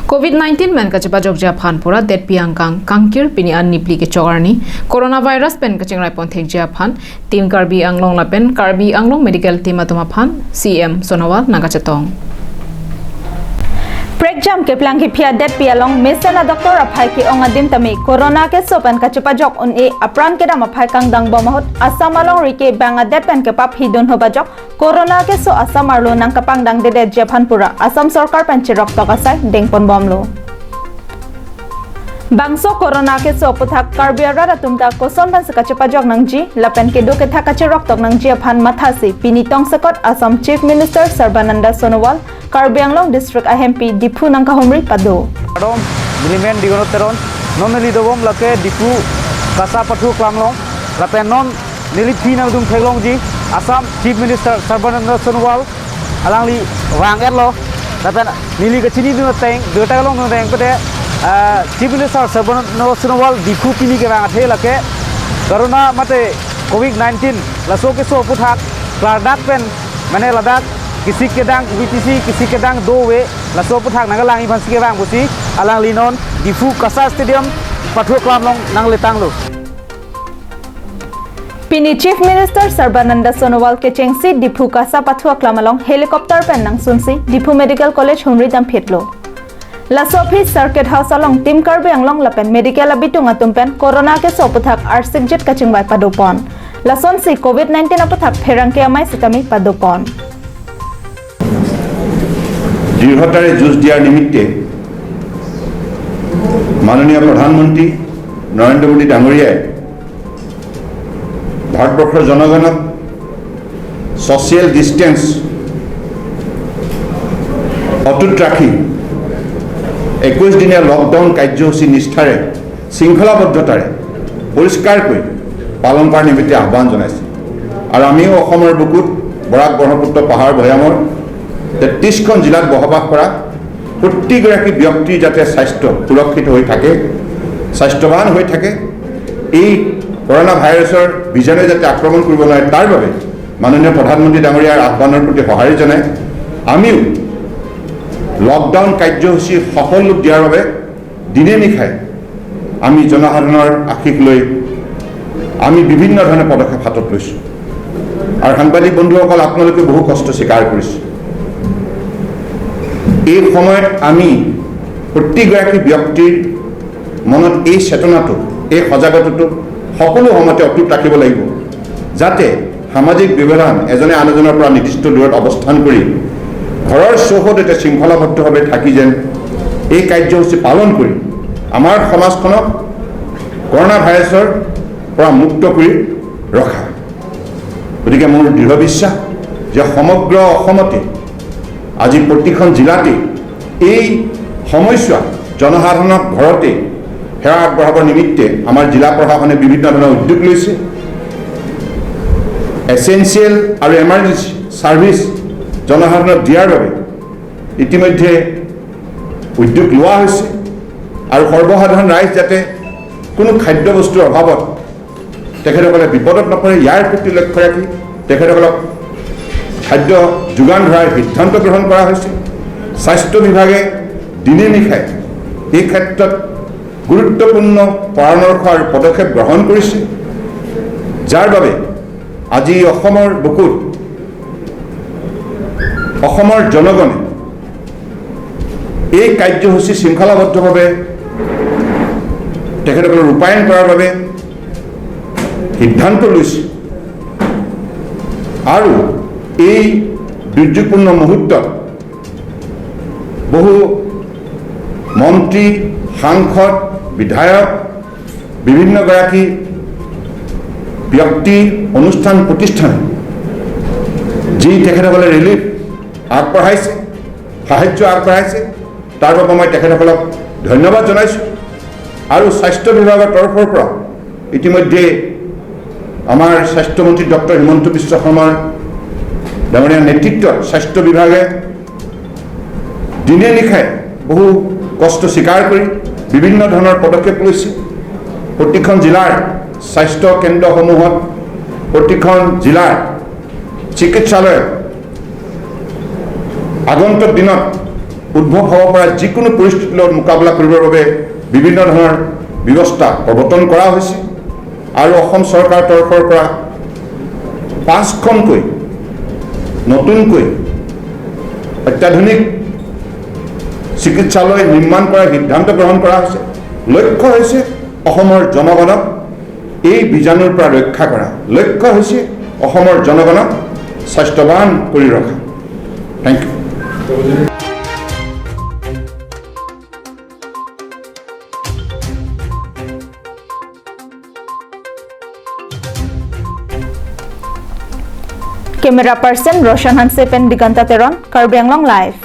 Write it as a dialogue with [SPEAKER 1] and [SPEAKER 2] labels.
[SPEAKER 1] COVID-19 men ka chipa jok ja phan pura det piang kang kangkir pini an nipli ke chogarni coronavirus pen ka chingrai pon thek ja phan team Karbi Anglong la pen Karbi Anglong medical team atuma phan CM Sonowal naga chatong.
[SPEAKER 2] Prek jam ke plang ki phia det pialong mesana doctor aphai ki ong adim tami corona ke sopan ka chupa jok un e apran ke dam aphai kang dang bomahot Assam along rike banga det pen ke pap hidon hoba jok corona ke so Assam arlo nang kapang dang de de japan pura Assam sarkar pen chirok tokasai dengpon bomlo bangso corona ke so puthak karbiara ratumta koson ban ka chupa jok nangji lapen ke do ke thaka chirok tok nangji aphan mathasi pini tong sakot Assam Chief Minister Sarbananda Sonowal Karbi Anglong District IMP Diphu nangka homri pado
[SPEAKER 3] adom milimen digono teron non nili dobom lake Diphu kasa pathu klamlong lapen non nili phi nang dum thelong ji Assam Chief Minister Sarbananda Sonowal alangli wang erlo lapen nili kachini du teng de taglong no teng pete Chief Minister Sarbananda Sonowal Diphu pini ke wang the lake corona mate COVID-19 laso ke so puthak Ladakh pen mane Ladakh किसी के Dang BTC किसी के दांग दो वे लसो पुथाक नंग लांगी फंसी के बांग busy alang linon Diphu Kasa stadium pathua klamlong nang letang lo.
[SPEAKER 2] Pini Chief Minister Sarbananda Sonowal ke chengsi Diphu Kasa pathua klamalong helicopter pen nang sunsi Diphu Medical College humri dam phetlo laso phi circuit house along team Karbi Anglong lapen medical abitung atumpen corona ke so puthak R6 jet kachingbai padopon lason si COVID-19 aputhak pherang ke amai sitami padopon.
[SPEAKER 4] দৃঢ়তাৰে যুঁজ দিয়াৰ নিমিত্তে মাননীয় প্ৰধানমন্ত্ৰী নৰেন্দ্ৰ মোদী ডাঙৰীয়াই ভাৰতবৰ্ষৰ জনগণক social distance অটুট ৰাখি 21 দিনীয়া লকডাউন কাৰ্যসূচী নিষ্ঠাৰে শৃংখলাবদ্ধতাৰে পৰিষ্কাৰকৈ পালন কৰাৰ নিমিত্তে আহ্বান জনাইছে। আৰু আমিও অসমৰ বুকুত বৰাক ব্ৰহ্মপুত্ৰ পাহাৰ ভৈয়ামৰ 33খন জিলাত বসবাস কৰা প্ৰতিগৰাকী ব্যক্তিৰ যাতে স্বাস্থ্য সুৰক্ষিত হৈ থাকে, স্বাস্থ্যৱান হৈ থাকে, এই কৰোণা ভাইৰাছৰ বীজাণুৱে যাতে আক্ৰমণ কৰিব নোৱাৰে তাৰ বাবে মাননীয় প্ৰধানমন্ত্ৰী ডাঙৰীয়াৰ আহ্বানৰ প্ৰতি সঁহাৰি জনাই আমিও লকডাউন কাৰ্যসূচী সফল ৰূপ দিয়াৰ বাবে দিনে নিশাই আমি জনসাধাৰণৰ আশীষ লৈ আমি বিভিন্ন ধৰণৰ পদক্ষেপ হাতত লৈছোঁ। আৰু সাংবাদিক বন্ধুসকল, আপোনালোকে বহু কষ্ট স্বীকাৰ কৰিছে। এই সময়ত আমি প্ৰতিগৰাকী ব্যক্তিৰ মনত এই চেতনাটো, এই সজাগতাটো সকলো সময়তে অটুট ৰাখিব লাগিব, যাতে সামাজিক ব্যৱধান এজনে আন এজনৰ পৰা নিৰ্দিষ্ট দূৰত অৱস্থান কৰি ঘৰৰ চৌহদতে শৃংখলাবদ্ধভাৱে থাকি যেন এই কাৰ্যসূচী পালন কৰি আমাৰ সমাজখনক কৰোণা ভাইৰাছৰ পৰা মুক্ত কৰি ৰখা। গতিকে মোৰ দৃঢ় বিশ্বাস যে সমগ্ৰ অসমতে আজি প্ৰতিখন জিলাতে এই সময়ছোৱা জনসাধাৰণক ঘৰতে সেৱা আগবঢ়াবৰ নিমিত্তে আমাৰ জিলা প্ৰশাসনে বিভিন্ন ধৰণৰ উদ্যোগ লৈছে। এচেঞ্চিয়েল আৰু এমাৰ্জেঞ্চি ছাৰ্ভিচ জনসাধাৰণক দিয়াৰ বাবে ইতিমধ্যে উদ্যোগ লোৱা হৈছে। আৰু সৰ্বসাধাৰণ ৰাইজ যাতে কোনো খাদ্যবস্তুৰ অভাৱত তেখেতসকলে বিপদত নপৰে ইয়াৰ প্ৰতি লক্ষ্য ৰাখি তেখেতসকলক খাদ্য যোগান ধৰাৰ সিদ্ধান্ত গ্ৰহণ কৰা হৈছে। স্বাস্থ্য বিভাগে দিনে নিশাই এই ক্ষেত্ৰত গুৰুত্বপূৰ্ণ পৰামৰ্শ আৰু পদক্ষেপ গ্ৰহণ কৰিছে, যাৰ বাবে আজি অসমৰ বুকুত অসমৰ জনগণে এই কাৰ্যসূচী শৃংখলাবদ্ধভাৱে তেখেতসকলে ৰূপায়ণ কৰাৰ বাবে সিদ্ধান্ত লৈছে। আৰু এই দুৰ্যোগপূৰ্ণ মুহূৰ্তত বহু মন্ত্ৰী, সাংসদ, বিধায়ক, বিভিন্নগৰাকী ব্যক্তি, অনুষ্ঠান, প্ৰতিষ্ঠানে যি তেখেতসকলে ৰিলিফ আগবঢ়াইছে, সাহায্য আগবঢ়াইছে, তাৰ বাবে মই তেখেতসকলক ধন্যবাদ জনাইছোঁ। আৰু স্বাস্থ্য বিভাগৰ তৰফৰ পৰা ইতিমধ্যে আমাৰ স্বাস্থ্যমন্ত্ৰী ডক্টৰ হিমন্ত বিশ্ব শৰ্মাৰ ডাঙৰীয়াৰ নেতৃত্বত স্বাস্থ্য বিভাগে দিনে নিশাই বহু কষ্ট স্বীকাৰ কৰি বিভিন্ন ধৰণৰ পদক্ষেপ লৈছে। প্ৰতিখন জিলাৰ স্বাস্থ্য কেন্দ্ৰসমূহত, প্ৰতিখন জিলাৰ চিকিৎসালয়ত আগন্তুক দিনত উদ্ভৱ হ'ব পৰা যিকোনো পৰিস্থিতিৰ লগত মোকাবিলা কৰিবৰ বাবে বিভিন্ন ধৰণৰ ব্যৱস্থা প্ৰৱৰ্তন কৰা হৈছে আৰু অসম চৰকাৰৰ তৰফৰ পৰা 5খনকৈ নতুনকৈ অত্যাধুনিক চিকিৎসালয় নিৰ্মাণ কৰাৰ সিদ্ধান্ত গ্ৰহণ কৰা হৈছে। লক্ষ্য হৈছে অসমৰ জনগণক এই বীজাণুৰ পৰা ৰক্ষা কৰা, লক্ষ্য হৈছে অসমৰ জনগণক স্বাস্থ্যৱান কৰি ৰখা। Thank you.
[SPEAKER 2] Camera person Roshan Hansepen, Diganta Teron, Karbi Anglong Live.